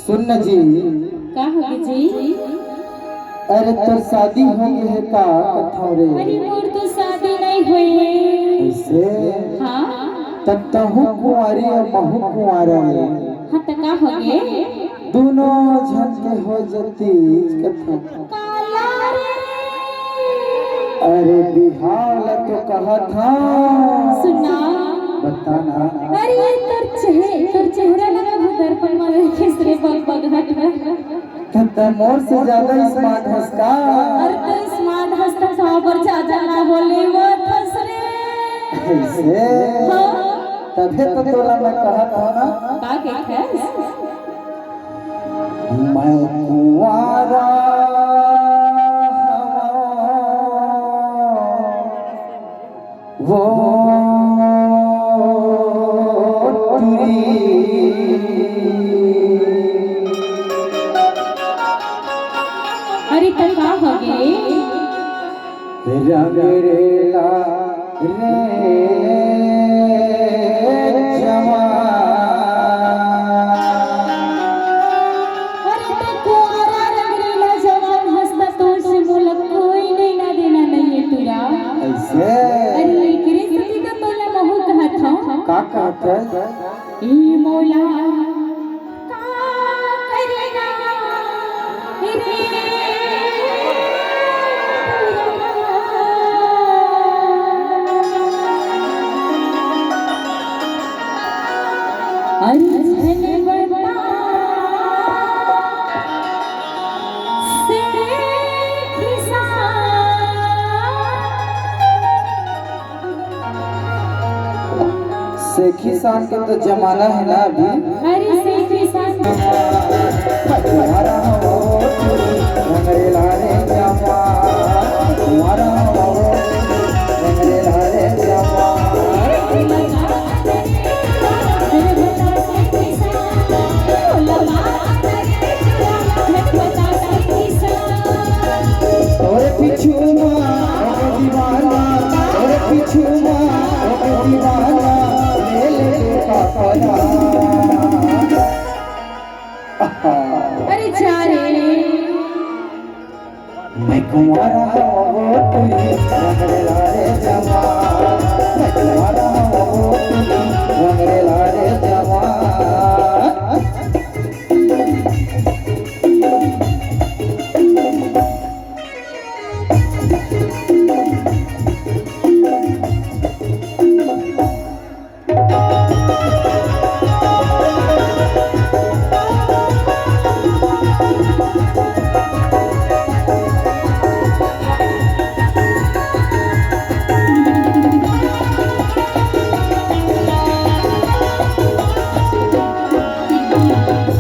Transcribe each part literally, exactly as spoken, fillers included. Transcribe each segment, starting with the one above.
सुन न जी। का होगे जी? अरे तोर शादी हो गे हे का कथव रे? अरे मोर तो शादी नहीं होए हे। ऐसे? हाँ। तब तहू कुंवारी अउ महू कुंवारा रे। हाँ त का होगे? दूनों झन के हो जतीस कथव। काला रे। अरे बिहाव ला तो कहत हँव। सुना। बता ना। अरे ये तोर चेह-, तोर चेहरा ला कभू दर्पण म देखेस रे बग बग हट। त, त मोर से ज्यादा smart हस का? अरे त smart हस त काबर ज्यादा ना बोले वो थस रे। ऐसे? हाँ। तभे तो तोला मैं कहत हँव ना। का कहत हस? मैं कुंवारा हवँव, वो टुरी। अरे, त का होगे? रंग रेला रे जवान। अरे त कुंवारा रंग रेला जवान हस त तोर से मोला कोई लेना देना नइ हे टुरा। ऐसे? अरे एकरे सेती त तोला महू कहत हँव। का कहत हस? ई मोला का करना रे टुरा। अरे झन बता सेखी सान। सेखी सान के तो जमाना हे ना अभी। अरे सेखी सान। तुम्हारा हो, रंग रेला रे जवान। तुम्हारा हो, रंग रेला रे जवान। तोरे पीछू मा होगे दीवाना, तोरे पीछू मा होगे दीवाना, ले ले के कापरा। अरे जा रे। मैं कुंवारा हवँव वो टुरी, रंग रेला रे जवान। मैं कुंवारा हवँव वो टुरी, रंग रेला रे जवान।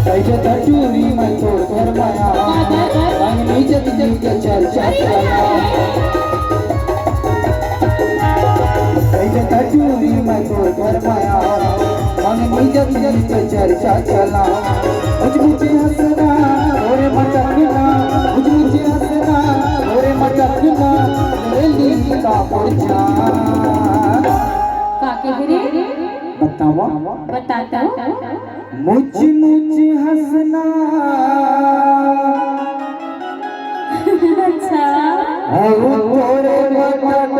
कइसे धतूरी मैं तोर घर माया, मंगनी जतनी के चर्चा चला। कइसे धतूरी मैं तोर घर माया, मंगनी जतनी के चर्चा चला। मुझ मुझे हंसना, ओरे मटकना, मुझ मुझे हंसना, ओरे मटकना, ले ली का मुरझा। का कहे रे? बतावा। बता तो। मुझ मुझ हंसना। अच्छा। अउ तोरे मटक